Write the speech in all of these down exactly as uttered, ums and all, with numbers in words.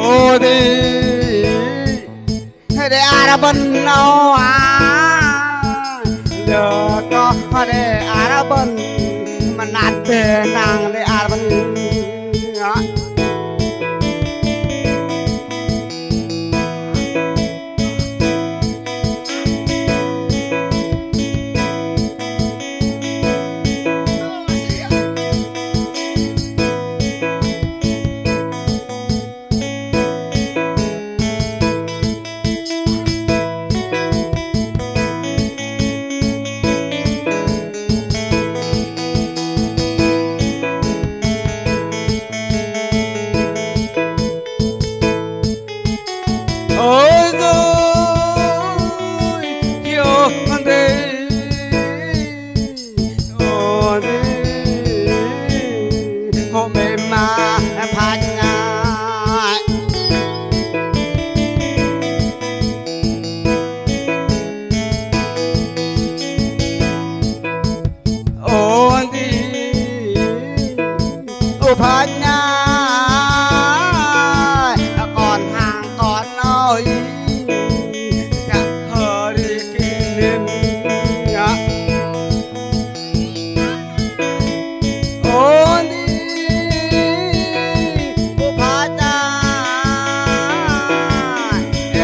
Ơ đe, đe ar bơ̆n âu a. Đe kơ đe ar bơ̆n mơnat đe nang đe ar bơ̆n. Ôi giời, kiêu hăn đê, ôi đê, hôm nay mà phải ngại. Ôn đi, ô phanh na, kon hang kon ơi, chă hơ ri ki lim. Ôn đi, ô phanh na, ê,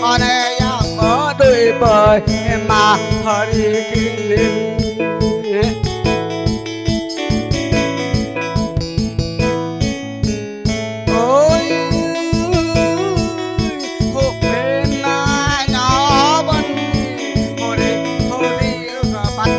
kon ê yă mơ đuôi bơi. Ê ma hơ ri ki lim. Ôi, hô pên na nhơ bơ̆n. Hô ri, hô ri, ơ, băt.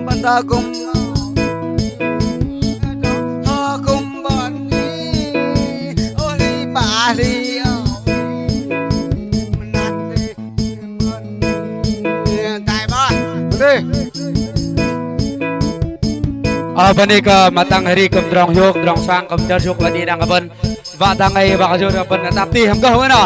Bơ̆n tơ kư̆m hơ kư̆m bơ̆n ni, ơ hli ba hli ơ. Mơnat đe bơ̆n ni, tai bơ̆n. Đe. Ơ, bơ̆n ni kơ mă tăng hơri kư̆m tơdrong hiôk, tơdrong suang kư̆m jơ̆ jô̆ wă đĭ đăng kơ bơ̆n. Wă tăng ei, wă kơ jô̆ bơ̆n tap ti hăm gơh wă nơ.